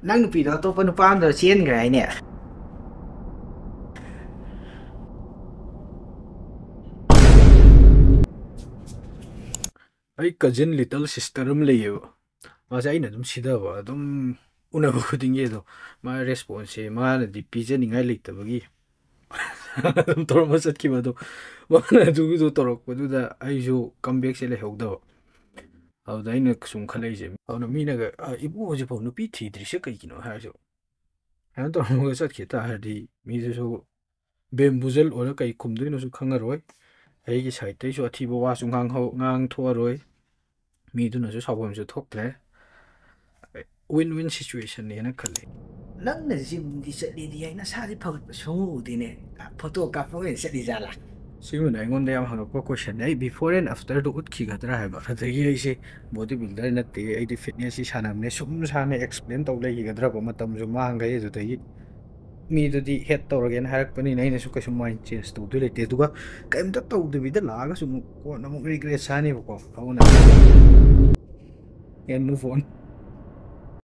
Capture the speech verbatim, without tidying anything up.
ꯅꯪ ꯅꯨꯄꯤꯗꯣ ꯑꯇꯣꯞꯄ ꯅꯨꯄꯥ ꯑꯃꯗ ꯆꯦꯟꯈ꯭ꯔꯦ ꯍꯥꯏꯅꯦ? ꯑꯩ cousin little sister ꯑꯃ ꯂꯩꯌꯦꯕ꯫ ꯃꯥꯁꯦ ꯑꯩꯅ ꯑꯗꯨꯝ ꯁꯤꯊꯕ, ꯑꯗꯨꯝ ꯎꯅꯕ ꯈꯨꯗꯤꯡꯒꯤ ꯑꯗꯣ ꯃꯥ responseꯁꯦ ꯃꯥꯅꯗꯤ ꯄꯤꯖꯅꯤꯡꯉꯥꯏ ꯂꯩꯇꯕꯒꯤ ꯑꯗꯨꯝ ꯇꯧꯔꯝꯃ ꯆꯠꯈꯤꯕ꯫ ꯑꯗꯣ ꯃꯥꯅ ꯑꯗꯨꯒꯤꯗꯣ ꯇꯧꯔꯛꯄꯗꯨꯗ ꯑꯩꯁꯨ comebackꯁꯦ ꯂꯩꯍꯧꯗꯕ꯫ ꯑꯗꯨꯗ ꯑꯩꯅ ꯁꯨꯝ ꯈꯜꯂꯛꯏꯁꯦ, ꯑꯗꯨꯅ ꯃꯤꯅꯒ, "ꯑ, ꯏꯕꯨꯡ ꯍꯧꯖꯤꯛꯐꯥꯎ ꯅꯨꯄꯤ ꯊꯤꯗ꯭ꯔꯤꯁꯦ ꯀꯩꯒꯤꯅꯣ?" ꯍꯥꯏꯔꯁꯨ, ꯀꯩꯅꯣ ꯇꯧꯔꯝꯃꯒ ꯆꯠꯈꯤ ꯇꯥꯔꯗꯤ ꯃꯤꯗꯨꯁꯨ bamboozle ꯑꯣꯏꯔ ꯀꯩ ꯈꯨꯝꯗꯣꯏꯅꯣꯁꯨ ꯈꯪꯉꯔꯣꯏ꯫ ꯑꯩꯒꯤ sideꯇꯩꯁꯨ ꯑꯊꯤꯕ ꯋꯥꯁꯨ ꯉꯥꯡꯍꯧ-, ꯉꯥꯡꯊꯣꯛꯑꯔꯣꯏ꯫ ꯃꯤꯗꯨꯅꯁꯨ ꯁꯥꯎꯐꯝꯁꯨ ꯊꯣꯛꯇ꯭ꯔꯦ꯫ Win win situationꯅꯦꯅ ꯈꯜꯂꯤ꯫ ꯅꯪꯅ gymꯗꯤ ꯆꯠꯂꯤꯗꯤ ꯌꯥꯏ, ꯅꯁꯥꯗꯤ ꯐꯒꯠꯄ ꯁꯨꯡꯎ ꯎꯗꯦꯅꯦ꯫ ꯐꯣꯇꯣ ꯀꯥꯞꯄ ꯑꯣꯏꯅ ꯆꯠꯂꯤ ꯖꯥꯠꯂꯥ? ꯁꯤꯒꯨꯝꯕꯅ ꯑꯩꯉꯣꯟꯗ ꯌꯥꯝ ꯍꯪꯉꯛꯄ questionꯅꯦ꯫ ꯑꯩ before and afterꯗꯣ ꯎꯠꯈꯤꯒꯗ꯭ꯔꯥ ꯍꯥꯏꯕ꯫ ꯑꯗꯒꯤ ꯑꯩꯁꯦ body builder ꯅꯠꯇꯦ, ꯑꯩꯗꯤ fitnessꯁꯤ ꯁꯥꯟꯅꯕꯅꯦ꯫ ꯁꯨꯝ ꯁꯥꯟꯅ explain ꯇꯧ ꯂꯩꯈꯤꯒꯗ꯭ꯔꯕ? ꯃꯇꯝꯁꯨ ꯃꯥꯡꯈ꯭ꯔꯦ꯫ ꯑꯗꯨꯗꯒꯤ ꯃꯤꯗꯨꯗꯤ hate ꯇꯧꯔꯒꯦꯅ ꯍꯥꯏꯔꯛꯄꯅꯤꯅ ꯑꯩꯅꯁꯨ ꯀꯩꯁꯨ mind change ꯇꯧꯗꯣꯏ ꯂꯩꯇꯦ꯫ ꯑꯗꯨꯒ ꯀꯩꯝꯇ ꯇꯧꯗꯕꯤꯗ ꯂꯥꯛꯑꯒꯁꯨ ꯑꯃꯨꯛ ꯀꯣꯟꯅ ꯑꯃꯨꯛ regret ꯆꯥꯅꯦꯕꯀꯣ꯫ ꯑꯗꯨꯅ and move on꯫